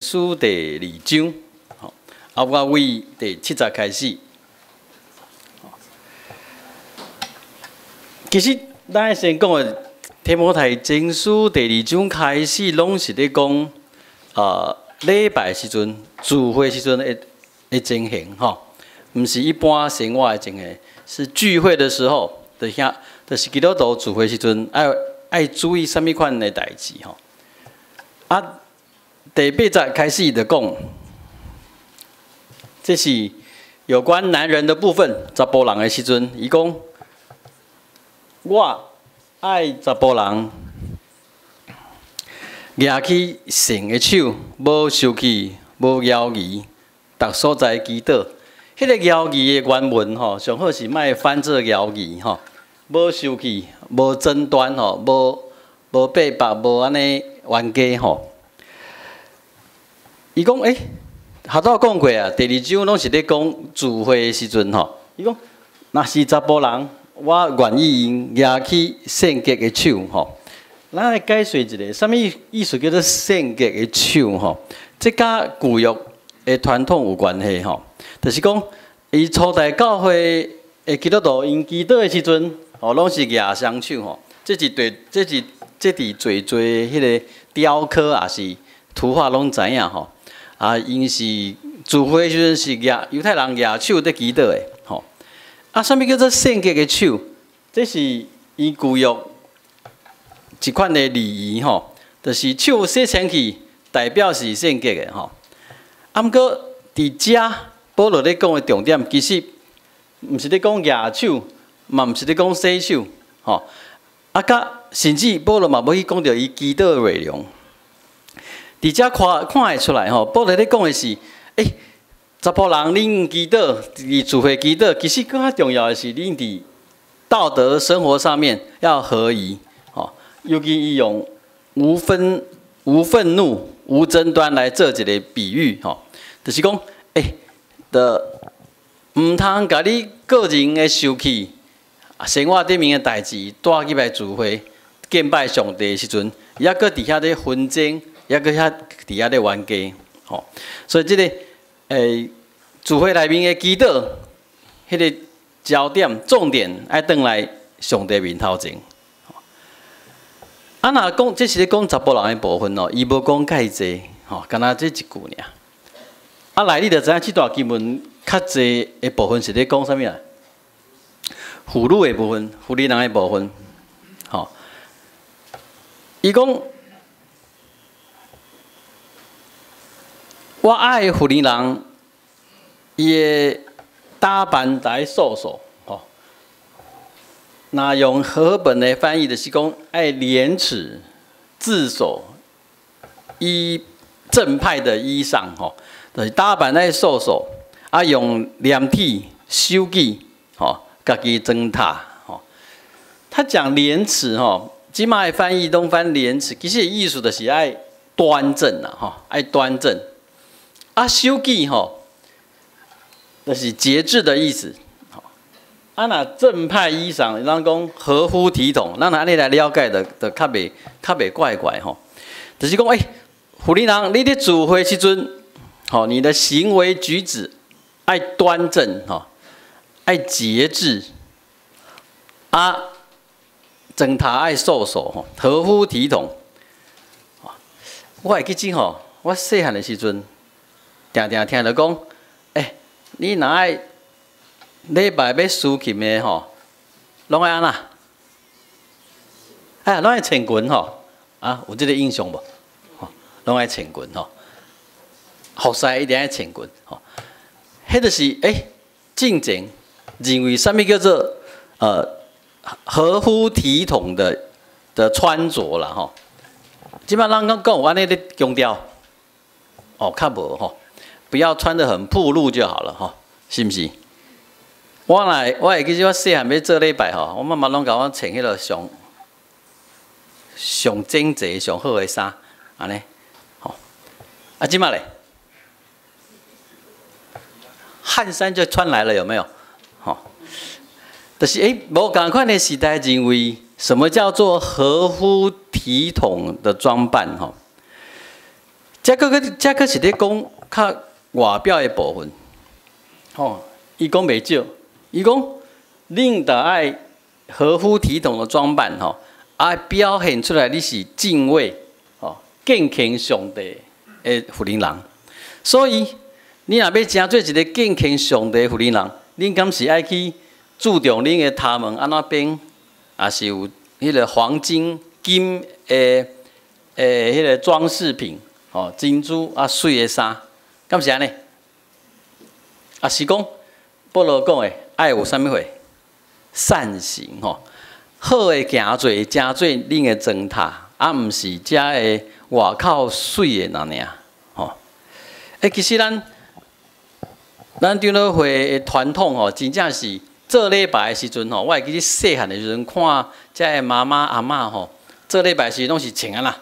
書第二章，吼，啊，我對第七節開始。其實，咱先講的提摩太前書第二章開始，攏是咧講，禮拜時陣、聚會時陣的情形，吼，毋是一般生活的情形，是聚會的時候，就遐，就是基督徒聚會時陣，愛注意啥物款的代誌，吼。啊，第八節開始就講，這是有關男人的部分，查埔人的時陣，伊講，我愛查埔人舉起聖的手，無受氣，無枵疑，逐所在祈禱。彼個枵疑的原文吼，上好是莫翻做枵疑吼，無受氣，無爭端吼，無八百，無按呢冤家吼。伊講，頭拄講過啊，第二章攏是咧講聚會的時陣吼。伊講，若是查埔人，我願意𪜶舉起聖潔的手吼。咱來解釋一下，啥物意思叫做聖潔的手吼？這佮舊約的傳統有關係吼，就是講，伊初代教會的基督徒𪜶祈禱的時陣，吼，攏是舉雙手吼。這是對，這是這佇濟濟彼個雕刻抑是圖畫攏知影吼。啊，𪜶是聚會時陣是舉猶太人舉手佇祈禱的吼。啊，啥物叫做聖潔的手？這是伊舊約一款的禮儀吼，就是手洗清氣，代表是聖潔的吼。啊，毋過佇遮保羅咧講的重點，其實毋是咧講舉手，嘛毋是咧講洗手，吼。啊，佮甚至保羅嘛無去講著伊祈禱的內容。佇遮看看會出來吼，保羅咧講的是，查埔人恁祈禱，佇聚會祈禱，其實閣較重要的是，恁佇道德生活上面要合宜，吼，尤其伊用無憤怒、無爭端來做一個比喻，吼，就是講，就毋通共你個人的受氣、生活頂面的代誌帶入來聚會敬拜上帝的時陣，猶閣佇遐咧紛爭，猶閣遐佇遐咧冤家，吼，所以這個聚會內面的祈禱，彼個焦點、重點愛轉來上帝面頭前。啊，若講這是咧講查埔人的部分哦，伊無講蓋濟，吼，干焦這一句爾。啊，來你就知影這段經文較濟的部分是咧講啥物啊？婦女的部分，婦女人的部分，吼。伊講，我愛婦女人，伊的打扮來素素，吼。若用和合本的翻譯，就是講愛廉恥自守，衣正派的衣裳，吼，就是打扮愛素素，啊，用廉體守己，吼，家己妝塔，吼。他講廉恥，吼，這擺的翻譯攏翻廉恥，其實意思就是愛端正啦，吼，愛端正。啊，守己吼，就是節制的意思。啊，若正派衣裳，咱講合乎體統，咱按呢來了解，就較袂怪怪吼。就是講，婦女人，你咧聚會時陣，吼，你的行為舉止愛端正，吼，愛節制，啊，妝頭愛素素，吼，合乎體統。我會記得吼，我細漢的時陣，定定聽著講，你若愛禮拜欲司琴的吼，攏愛按怎？哎，攏愛穿裙吼，啊，有這個印象無？吼，攏愛穿裙吼，服侍一定愛穿裙吼。彼就是進前認為啥物叫做合乎體統的穿着啦吼。這擺咱講講有按呢咧強調，哦，較無吼，不要穿得很暴露就好了吼，是毋是？我來，我會記得我細漢欲做禮拜吼，我媽媽攏共我穿彼個上上整齊、上好的衫，按呢，吼。啊，這擺咧，汗衫就穿來了，有沒有？吼，就是無仝款的時代認為，什麼叫做合乎體統的裝扮？吼，這閣是咧講較外表的部分，吼，伊講袂少，伊講恁著愛合乎體統的裝扮，吼，啊表現出來你是敬畏，吼，敬虔上帝的婦人人。所以你若欲成做一个敬虔上帝的婦人人，恁敢是愛去注重恁的頭毛按怎編，抑是有彼个黃金金的彼个裝飾品，吼，珍珠啊，媠的衫，敢是按呢？抑是講保羅講的愛有啥物貨？善行吼，好的行做，成做恁的妝塔，啊，毋是遮的外口媠的爾爾吼。欸，其實咱長老會的傳統吼，真正是做禮拜的時陣吼，我會記得細漢的時陣看遮的媽媽阿嬤吼，做禮拜時攏是穿按怎？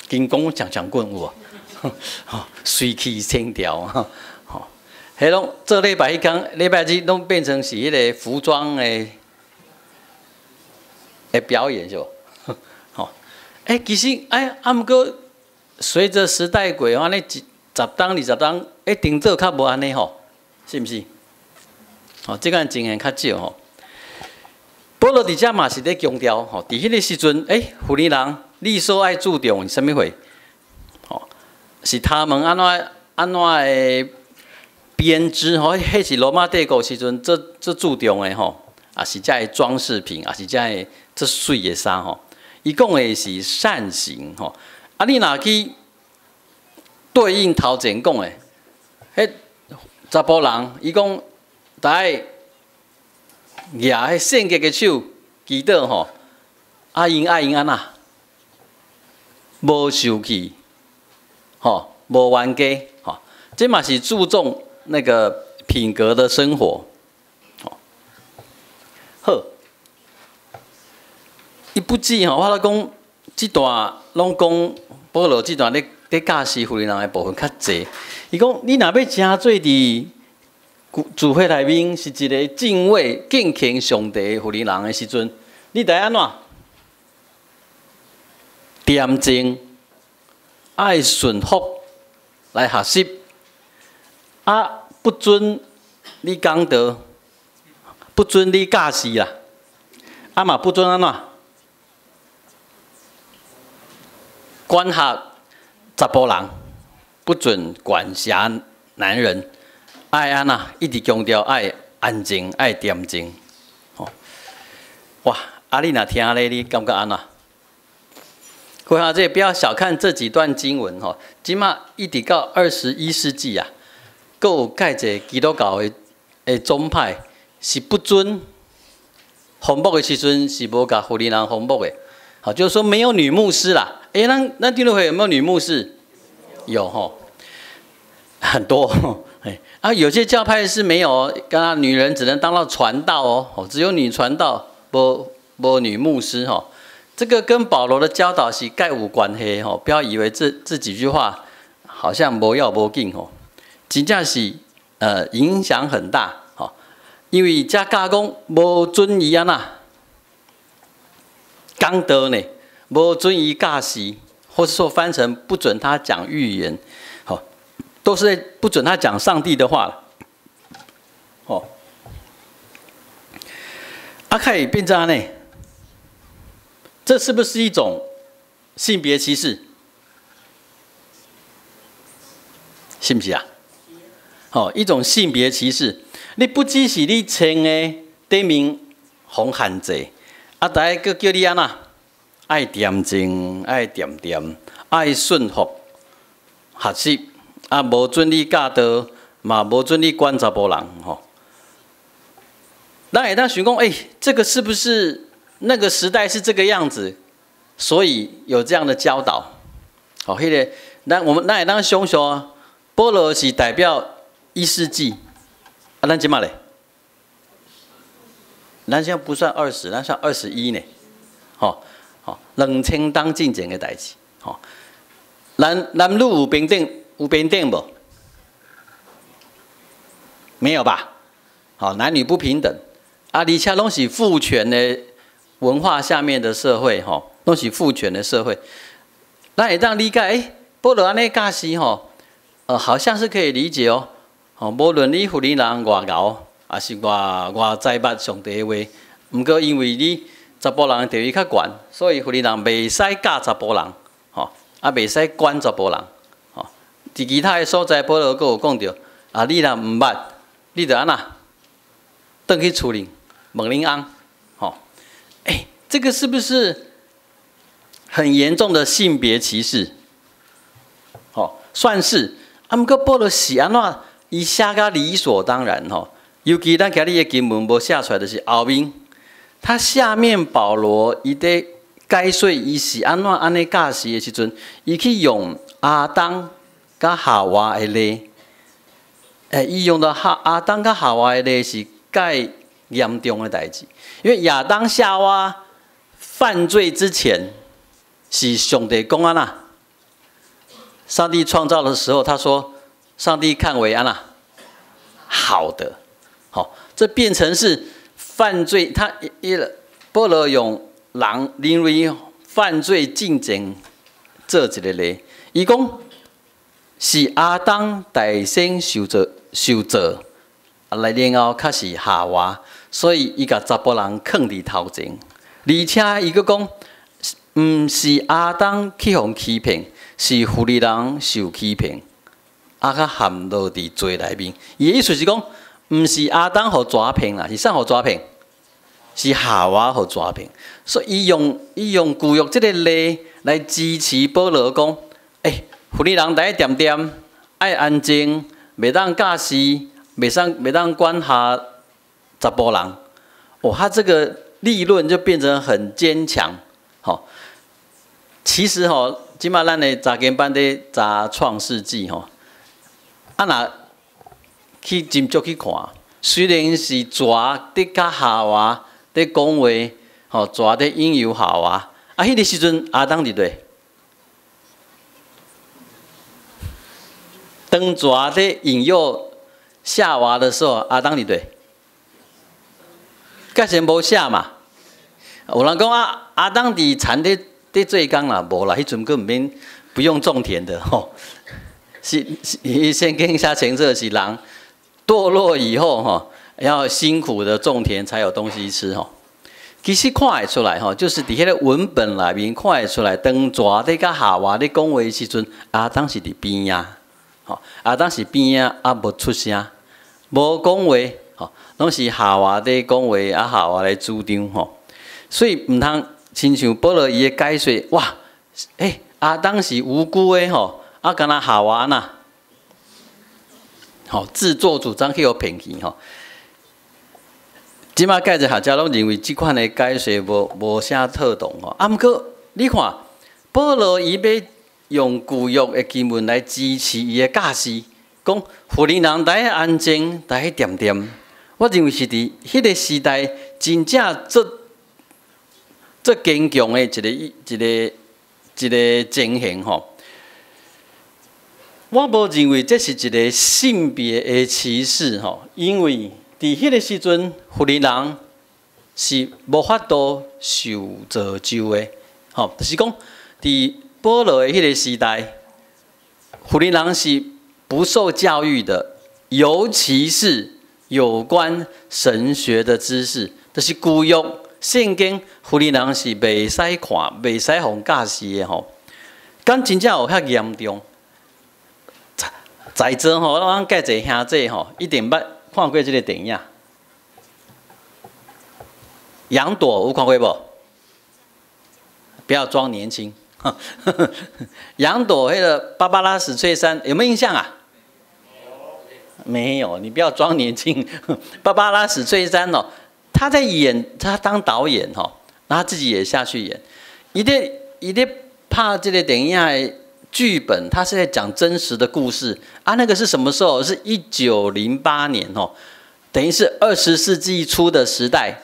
金剛長長棍有無？吼，隨氣清調吼，彼攏做禮拜彼工，禮拜日攏變成是彼个服裝的表演是無？吼，欸，其實哎，啊，毋過隨著時代過，按呢10冬20冬，一定做較無按呢吼，是毋是？吼，這款情形較少吼。保羅佇遮嘛是咧強調吼，佇彼个時陣，欸，婦女人，你所愛注重是啥物貨？吼，是頭毛按怎按怎的編織吼？彼是羅馬帝國時陣最最注重的吼，抑是遮的裝飾品，抑是遮的這媠的衫吼。伊講的是善行吼。啊，你若去對應頭前講的，彼查埔人，伊講著愛舉彼聖潔的手祈禱吼，啊𪜶愛𪜶按怎？無受氣，吼，無冤家，吼，這嘛是注重那個品格的生活，吼。好，伊不止吼，我咧講這段攏講保羅這段咧教示婦女人的部分較濟。伊講你若欲成做佇聚會內面是一个敬畏敬虔上帝的婦女人的時陣，你著按怎？恬靜，愛順服來學習，啊，不准你講道，不准你教示啦，啊嘛不准按怎？管轄查埔人，不准管轄男人，愛按怎？一直強調愛安靜，愛恬靜，吼！哇！啊，你若聽咧，你感覺按怎？各位這不要小看這幾段經文吼，這馬一直到21世紀啊，閣有蓋一個基督教的宗派是不准封牧的時陣是無共婦女人封牧的，好，就是說沒有女牧師啦。欸，咱長老會有沒有女牧師？有吼，很多。啊，有些教派是沒有，剛剛女人只能當到傳道哦，只有女傳道，無女牧師吼。這個跟保羅的教導是蓋有關係吼，不要以為這幾句話好像無要無緊吼，真正是影響很大吼，因為遮教講無准伊按怎講道呢，無准伊教示，或是說翻成不准他講預言，吼，都是不准他講上帝的話，吼。啊，開始變這樣呢？這是不是一種性別歧視？是毋是啊？吼，一種性別歧視。你不只是你穿的頂面予限制，啊，逐个閣叫你按怎？愛恬靜，愛恬恬，愛順服，學習，啊，無准你教導，嘛無准你管查埔人，吼。咱會當想講，欸，這個是不是那個時代是這個樣子，所以有這樣的教導？好，彼个，咱我們咱會當想像，保羅是代表一世紀，啊，咱這馬咧？咱現在不算二十，咱算21呢，吼，吼，2000冬進前的代誌，吼，男男女有平等，有平等無？沒有吧？好，男女不平等，啊，而且攏是父權的文化下面的社會，吼，攏是父權的社會，咱會當理解，欸，保羅按呢教示吼，好像是可以理解哦。吼，無論你婦人偌𠢕，抑是偌偌知捌上帝的話，毋過因為你查埔人的地位較懸，所以婦人袂使教查埔人，吼，啊袂使管查埔人，吼。佇其他的所在，保羅閣有講著，啊，你若毋捌，你著按怎？轉去厝裡問恁翁，吼。欸，這個是不是很嚴重的性別歧視？吼，算是。啊，毋過保羅是按怎？伊寫甲理所當然吼。尤其咱今日的經文無寫出來，就是後面，他下面保羅伊佇解說伊是按怎按呢教示的時陣，伊去用亞當佮夏娃的例，欸，伊用著亞當佮夏娃的例是蓋嚴重的代誌，因為亞當夏娃犯罪之前是上帝講按怎？上帝創造的時候，他說：上帝看為按怎好的，好，這變成是犯罪。他一保羅用人認為犯罪進前做一個例，伊講是亞當代先受造受造，啊來然後較是夏娃，所以伊共查埔人囥佇頭前，而且伊閣講，毋是亞當去予欺騙，是婦人受欺騙，啊，較陷落佇罪內面。伊的意思是講，毋是亞當予蛇騙啦，是啥予蛇騙？是夏娃予蛇騙。所以伊用舊約這個例來支持保羅講，欸，婦人愛恬恬，愛安靜，袂當教示，袂當管轄查埔人。哦，他這個立論就變成很堅強。吼，其實吼，這馬咱的查經班咧查創世紀吼，啊若去斟酌去看，雖然是蛇佇佮夏娃佇講話，吼，蛇佇引誘夏娃，啊，彼個時陣亞當佇佗？當蛇佇引誘夏娃的時候，亞當佇佗？蓋先無寫嘛？有人講啊，亞當佇田佇做工啦，無啦，彼陣閣毋免不用種田的吼。是，聖經寫清楚是人墮落以後吼，要辛苦的種田才有東西吃吼。其實看會出來吼，就是佇彼個文本內面看會出來，當蛇佇佮夏娃咧講話的時陣，亞當是佇邊仔，吼，亞當是邊仔，啊無出聲，無講話，吼，攏是夏娃佇講話，啊夏娃來主張吼，所以毋通親像保羅伊的解說，哇，欸，亞當是無辜的吼，啊，敢若夏娃若，吼，自作主張去予騙去吼。這馬蓋濟學者攏認為這款的解說無啥妥當吼。啊，毋過你看，保羅伊欲用舊約的經文來支持伊的教示，講婦人愛安靜，愛恬恬。我認為是佇彼個時代真正足足堅強的一個情形吼。我無認為這是一個性別的歧視吼，因為佇彼個時陣，婦人是無法度受造就的，吼，就是講佇保羅的彼個時代，婦人是不受教育的，尤其是有關神學的知識，就是舊約聖經，婦人是袂使看、袂使予教示的吼。敢真正有遐嚴重？在座吼，咱蓋濟兄弟吼，一定捌看過這個電影《楊朵》，有看過無？不要裝年輕。楊朵彼個芭芭拉史翠珊有沒有印象啊？沒有，你不要裝年輕。芭芭拉史翠珊哦，他在演，他當導演吼，然後他自己也下去演。伊咧拍這個電影的劇本，他是在講真實的故事啊。那個是什麼時候？是1908年哦，等於是20世紀初的時代。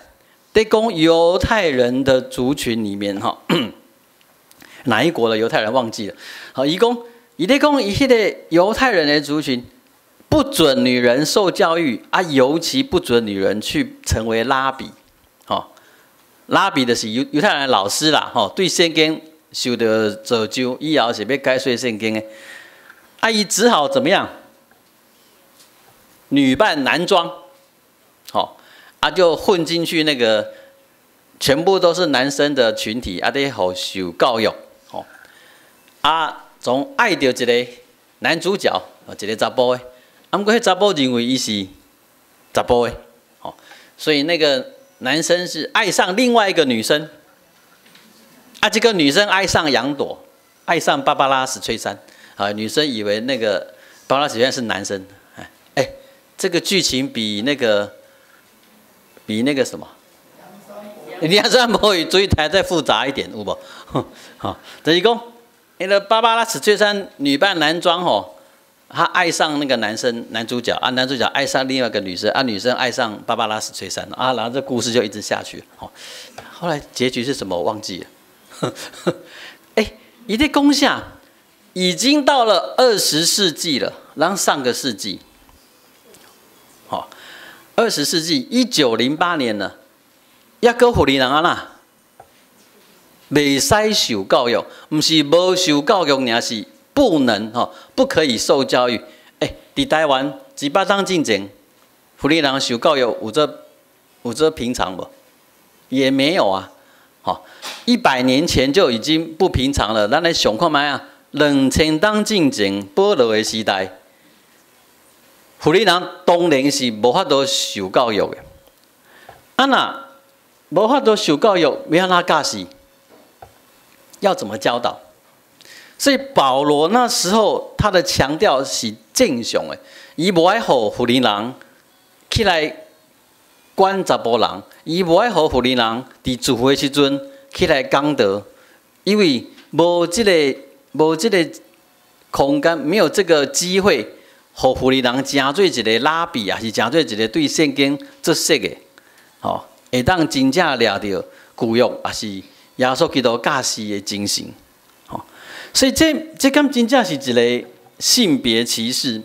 在講猶太人的族群裡面哈，哪一國的猶太人忘記了？好，伊講伊咧講伊彼個猶太人的族群，不准女人受教育啊，尤其不准女人去成為拉比。吼，拉比就是猶太人的老師啦。吼，對聖經受著詛咒，以後是欲解說聖經的。啊，伊只好怎麼樣？女扮男裝，吼，啊，就混進去那個全部都是男生的群體，啊，咧予受教育，吼，啊，總愛著一個男主角，一個查埔的，啊，毋過彼查埔認為伊是查埔的，吼，所以那個男生是愛上另外一個女生，啊，這個女生愛上楊朵，愛上芭芭拉史翠珊，啊，女生以為那個芭芭拉史翠珊是男生，哎，這個劇情比那個什麼？梁山伯與祝英台再複雜一點，有無？好，就是講，那個芭芭拉史翠珊女扮男裝吼，她愛上那個男生男主角啊，男主角愛上另外一個女生啊，女生愛上芭芭拉史翠珊啊，然後這故事就一直下去。吼，後來結局是什麼？我忘記了。哎，伊咧講啥，已經到了20世紀了，然後上個世紀，好，20世紀1908年呢。抑閣婦人按怎？袂使受教育，毋是無受教育，爾是不能吼，不可以受教育。欸，佇台灣200冬進前，婦女人受教育有這平常無？也沒有啊。吼，100年前就已經不平常了。咱來想看覓啊？2000冬進前，保羅的時代，婦女人當然是無法度受教育的。啊若無法度受教育，欲按怎教示？要怎麼教導？所以保羅那時候他的強調是正常的，伊無愛予婦女人起來管查埔人，伊無愛予婦女人佇聚會時陣起來講道，因為無這個空間，沒有這個機會，予婦女人成做一個拉比啊，是成做一個對聖經做熟的，吼，會當真正掠著舊約，也是耶穌基督教示的精神，吼，所以這敢真正是一個性別歧視？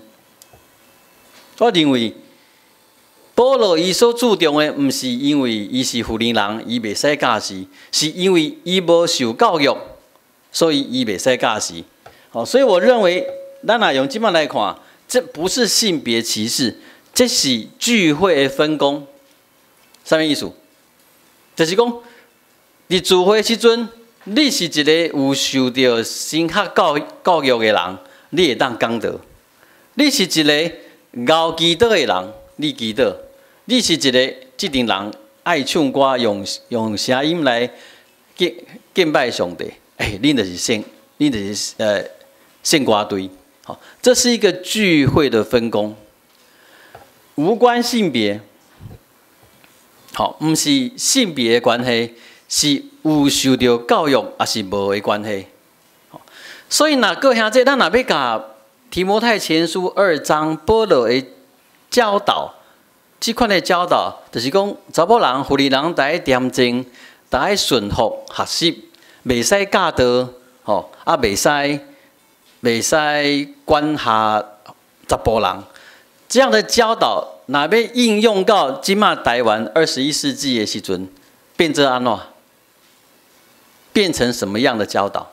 我認為保羅伊所注重的，毋是因為伊是婦女人，伊袂使教示，是因為伊無受教育，所以伊袂使教示。好，所以我認為，咱若用這擺來看，這不是性別歧視，這是聚會的分工。啥物意思？就是講，佇聚會時陣，你是一個有受著神學教育的人，你會當講道；你是一個𠢕祈禱的人，你祈禱；你是一個這陣人愛唱歌，用聲音來敬拜上帝，欸，你就是聖歌隊。好，這是一個聚會的分工，無關性別。好，毋是性別的關係，是有受著教育抑是無的關係。所以若各位兄弟，咱若欲共提摩太前書2章保羅的教導，這款的教導，就是講查某人、婦女人著愛恬靜，著愛順服學習，袂使教導，吼，啊，袂使管轄查埔人。這樣的教導，若欲應用到這馬台灣21世紀的時陣，變做按怎？變成什麼樣的教導？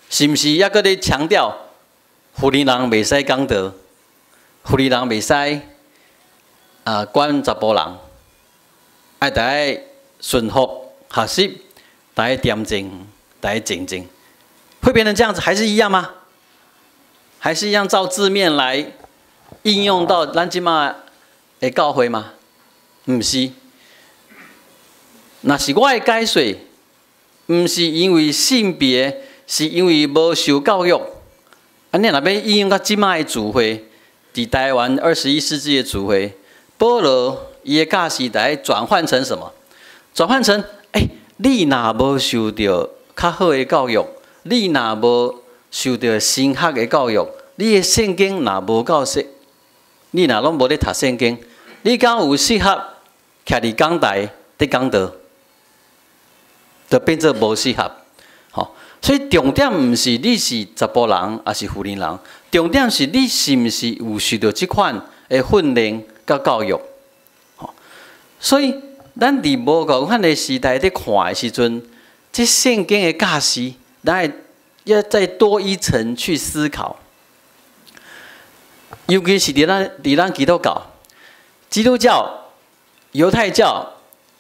是毋是猶閣咧強調婦女人袂使講道，婦女人袂使啊管查埔人，愛著愛順服學習，著愛恬靜，著愛靜靜，會變成這樣子，還是一樣嗎？還是一樣照字面來應用到咱這馬的教會嗎？毋是。若是我的解說，毋是因為性別，是因為無受教育。按呢若欲應用到這馬的聚會，佇台灣21世紀的聚會，保羅伊的教示來轉換成什麼？轉換成，欸，你若無受著較好的教育，你若無受著神學的教育，你的聖經若無夠熟，你若攏無咧讀聖經，你敢有適合徛佇講台佇講道？就變做無適合，吼。所以重點毋是你是查埔人抑是婦女人，重點是你是毋是有受著這款的訓練佮教育，吼。所以咱佇無仝款的時代咧看的時陣，這聖經的教示咱要再多一層去思考。尤其是佇咱基督教、基督教、猶太教、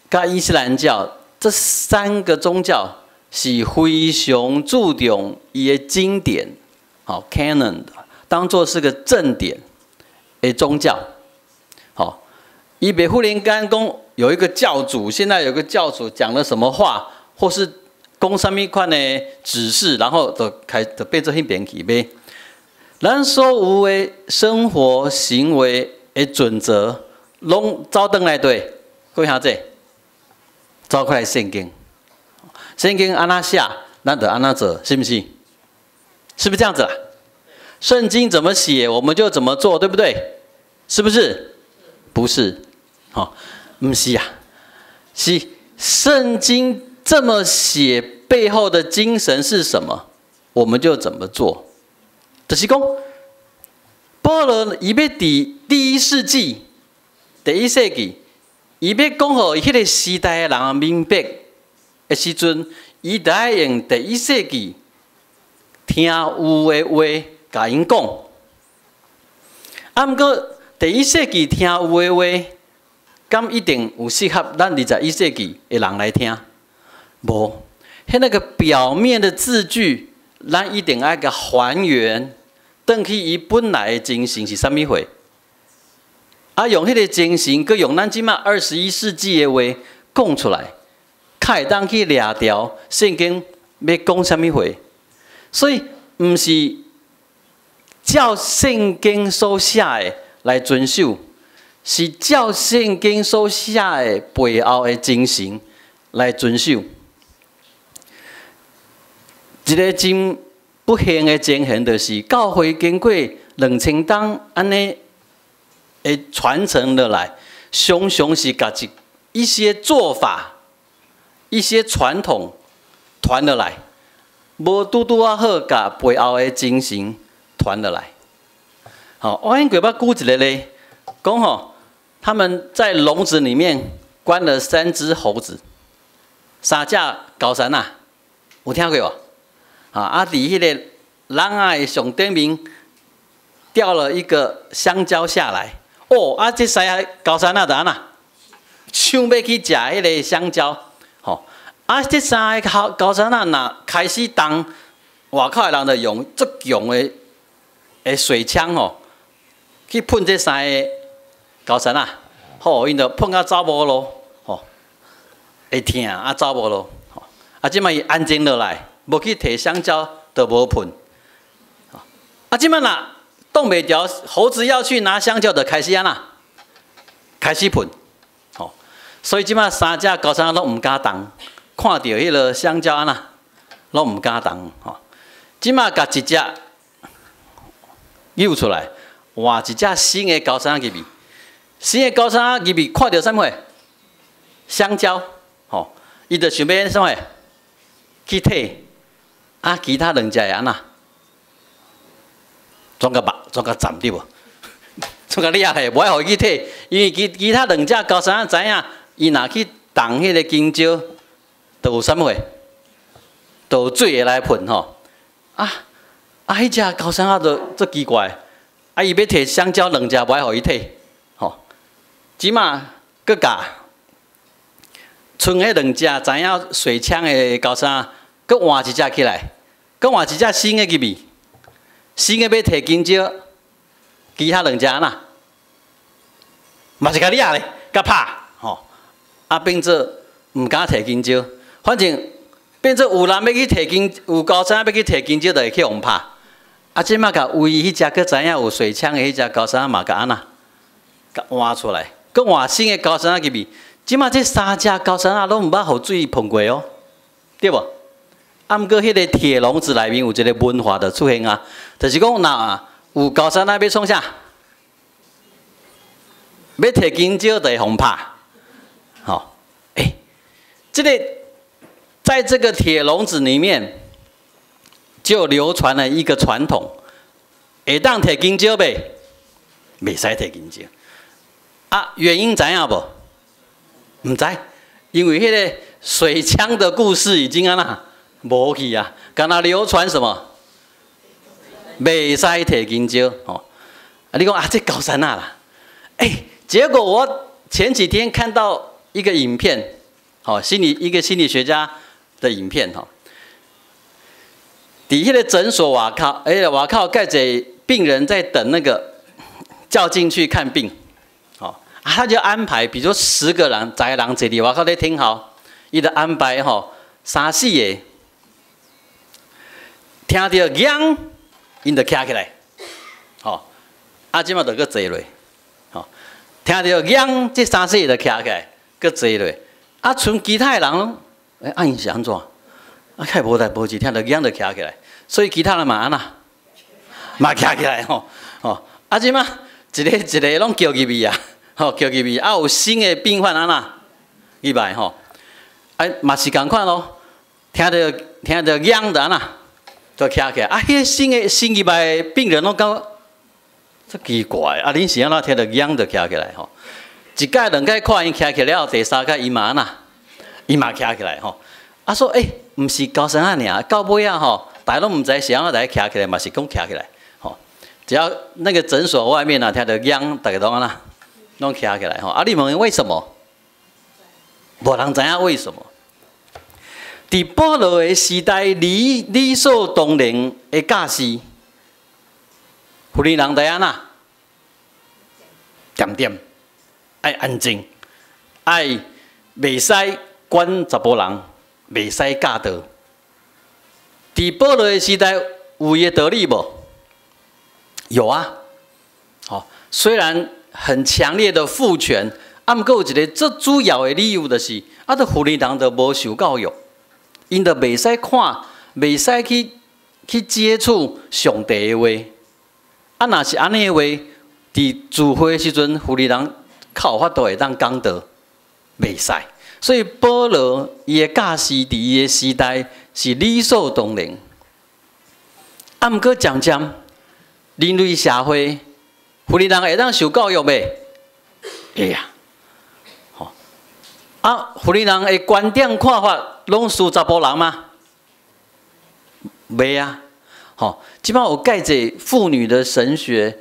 佮伊斯蘭教這三個宗教是非常注重伊的經典，好 canon，當做是個正典的宗教。好，伊袂忽然間講有一個教主，現在有個教主講了什麼話，或是講啥物款的指示，然後就開就變做彼邊去袂。咱所有的生活行為的準則，攏走轉來佗，各位兄弟，走過來聖經，聖經按怎寫，咱就按怎做，是不是？是不是這樣子啊？聖經怎麼寫，我們就怎麼做，對不對？是不是？不是，吼，毋是啊，是聖經這麼寫背後的精神是什麼，我們就怎麼做。就是講，保羅伊欲佇第一世紀、第一世紀，伊欲講予彼个時代的人明白的時陣，伊得愛用第一世紀聽有的話共𪜶講。啊，毋過第一世紀聽有的話，敢一定有適合咱21世紀的人來聽？無，彼那個表面的字句，咱一定愛共還原，轉去伊本來的精神是啥物貨？啊，用彼个精神，閣用咱這擺21世紀的話講出來，較會當去掠著聖經欲講啥物話。所以，毋是照聖經所寫的來遵守，是照聖經所寫的背後的精神來遵守。一个真不幸的情形，就是教會經過2000冬按呢的傳承落來，常常是共一些做法、一些傳統傳落來，無拄拄仔好共背後的精神傳落來。好，我應該捌舉一個例，講吼，他們在籠子裡面關了三隻猴子，三隻猴硐仔，有聽過無？啊，佇彼个籠仔的上頂面掉了一個香蕉下來，哦，啊，這三个猴硐仔就按怎，搶欲去食彼个香蕉，吼，啊，這三个猴硐仔若開始動，外口的人就用足強的水槍吼，去噴這三个猴硐仔，吼，𪜶就噴甲走無路，吼，會疼啊走無路，吼，啊，這擺伊安靜落來。無去提香蕉，就無噴。啊，這擺若擋袂牢，猴子要去拿香蕉，就開始按怎？開始噴。吼，所以這擺三隻猴硐仔攏毋敢動，看著彼个香蕉按怎，攏毋敢動。吼，這擺共一隻誘出來，換一隻新的猴硐仔入去，新的猴硐仔入去看著啥物？香蕉，吼，伊就想欲啥物？去提。啊，其他兩隻會按怎？總共目，總共佔對無？總共掠下，無愛予伊去提，因為其他兩隻猴硐仔知影，伊若去動彼个香蕉，就有啥物貨？就有水會來噴吼。啊啊！彼隻猴硐仔就足奇怪，啊！伊欲提香蕉，兩隻無愛予伊提，吼。這馬閣共賰彼兩隻知影水槍的猴硐仔，閣換一隻起來，閣換一隻新的入去，新的欲提香蕉，其他兩隻按怎？嘛是共掠咧，共拍，吼，啊變做毋敢提香蕉，反正變做有人欲去提香，有猴硐仔欲去提香蕉，就會去予拍。啊，這馬共唯一彼隻閣知影有水槍的彼隻猴硐仔嘛，共按怎？共換出來，閣換新的猴硐仔入去。這馬這三隻猴硐仔攏毋捌予水噴過哦，對無？啊，毋過彼個鐵籠子內面有一個文化就出現啊，就是講若有猴硐仔欲創啥？欲提香蕉就會予拍，吼，欸，這個在這個鐵籠子裡面就流傳了一個傳統，會當提香蕉袂？袂使提香蕉。啊，原因知影無？毋知，因為彼個水槍的故事已經按怎？無去啊，敢若流傳什麼？袂使提香蕉吼。啊，你講啊，這高山啊啦，欸，結果我前幾天看到一個影片，吼，一個心理學家的影片吼，佇彼個診所外口，欸，外口蓋濟病人在等那個叫進去看病，吼，啊，他就安排，比如說10個人，10個人坐佇外口咧聽好，伊就安排吼三四個，聽著𨂾，𪜶就徛起來，吼，啊，這馬就閣坐落，吼，聽著𨂾，這三四個就徛起來，閣坐落，啊，賰其他的人攏，欸，啊，𪜶是按怎？啊，較無代無誌，聽著𨂾就徛起來，所以其他人嘛按怎？嘛徛起來吼，吼，啊，這馬一個一個攏叫入去啊，吼，叫入去，啊，有新的病患按怎？入來吼，啊，嘛是仝款咯，聽著𨂾就按怎？就徛起來，啊，彼個新入來的病人攏感覺這奇怪，啊，恁是按怎聽著𨂾就徛起來吼？一擺兩擺看𪜶徛起來了後，第三擺伊嘛按怎？伊嘛徛起來吼。啊，說欸，毋是高山仔爾，到尾仔吼，大家攏毋知是按怎來徛起來，嘛是講徛起來吼。只要那個診所外面啊，聽著𨂾，逐家攏按怎？攏徛起來吼。啊，你問𪜶為什麼？無人知影為什麼。佇保羅的時代，理所當然的教示，婦人著按怎？恬恬，愛安靜，愛袂使管查埔人，袂使教導。佇保羅的時代，有伊的道理無？有啊。吼，雖然很強烈的父權，啊，毋過有一個最主要的理由，就是，啊，這婦人就無受教育。𪜶就袂使看，袂使去接觸上帝的話。啊，若是按呢的話，佇聚會的時陣，婦人較有法度會當講道，袂使。所以保羅伊的教示佇伊的時代是理所當然。啊，毋過漸漸人類社會，婦人會當受教育袂？會啊。吼，啊，婦人的觀點看法攏輸查埔人嗎？袂啊。吼，這擺有蓋濟婦女的神學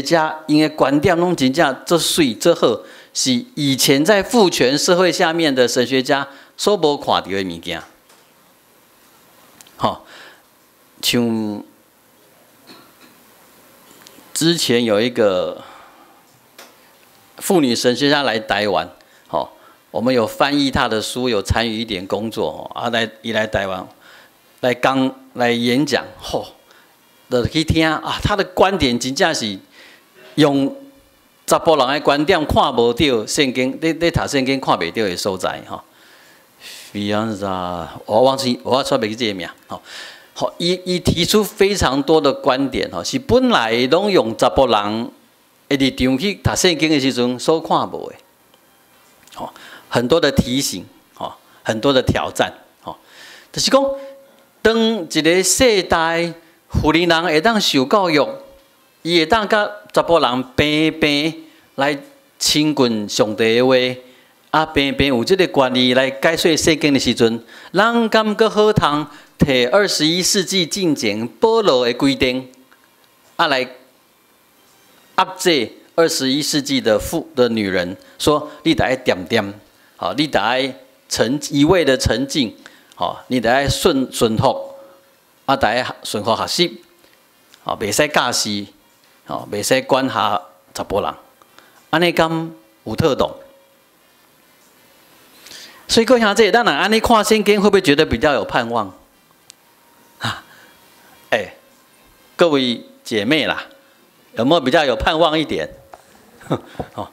家，𪜶的觀點攏真正足媠足好，是以前在父權社會下面的神學家所無看著的物件。吼，像之前有一個婦女神學家來台灣，吼，我們有翻譯他的書，有參與一點工作，啊，伊來台灣來講來演講，吼，就去聽啊，他的觀點真正是用查埔人的觀點看無著聖經，咧讀聖經看袂著的所在，吼。Fianza，我忘記，我煞袂記這个名，吼。好，伊提出非常多的觀點，吼，是本來攏用查埔人的立場去讀聖經的時陣所看無的，吼，很多的提醒，吼，很多的挑戰，吼，就是講，當一個世代婦人會當受教育，伊會當佮查埔人平平來親近上帝的話，啊，平平有這個權利來解說聖經的時陣，咱敢閣好通提21世紀進前保羅的規定，啊來壓制21世紀的女人，說你著愛恬恬，吼，你著愛一味的沉靜，吼，你著愛順服，啊，著愛順服學習，吼，袂使教示，吼，袂使管轄查埔人，按呢敢有妥當？所以各位兄弟，咱若按呢看聖經，會不會覺得比較有盼望？啊，欸，各位姐妹啦，有沒有比較有盼望一點？哦，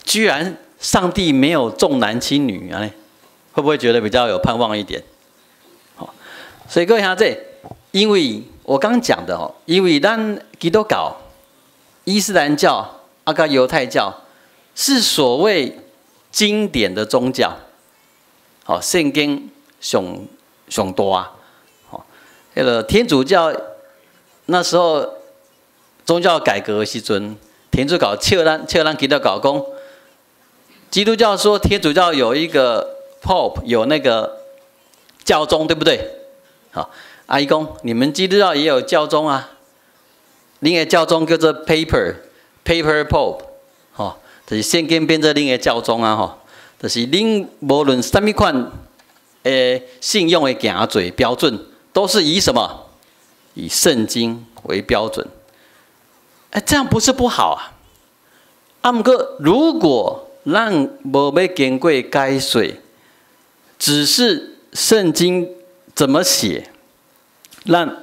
居然上帝沒有重男輕女啊，會不會覺得比較有盼望一點？所以各位兄弟，因為我剛講的哦，因為咱基督教、伊斯蘭教、啊佮猶太教是所謂經典的宗教，好，聖經上上大，好，彼個天主教那時候宗教改革的時陣，天主教笑咱基督教講，基督教說天主教有一個 Pope，有那個教宗，對不對？好，啊伊講，你們基督教也有教宗啊，恁的教宗叫做 Paper Pope，吼，就是聖經變做恁的教宗啊，吼，就是恁無論啥物款的信仰的行做標準，都是以什麼？以聖經為標準。哎，這樣不是不好啊。啊，毋過如果咱無欲經過解說，只是聖經怎麼寫，咱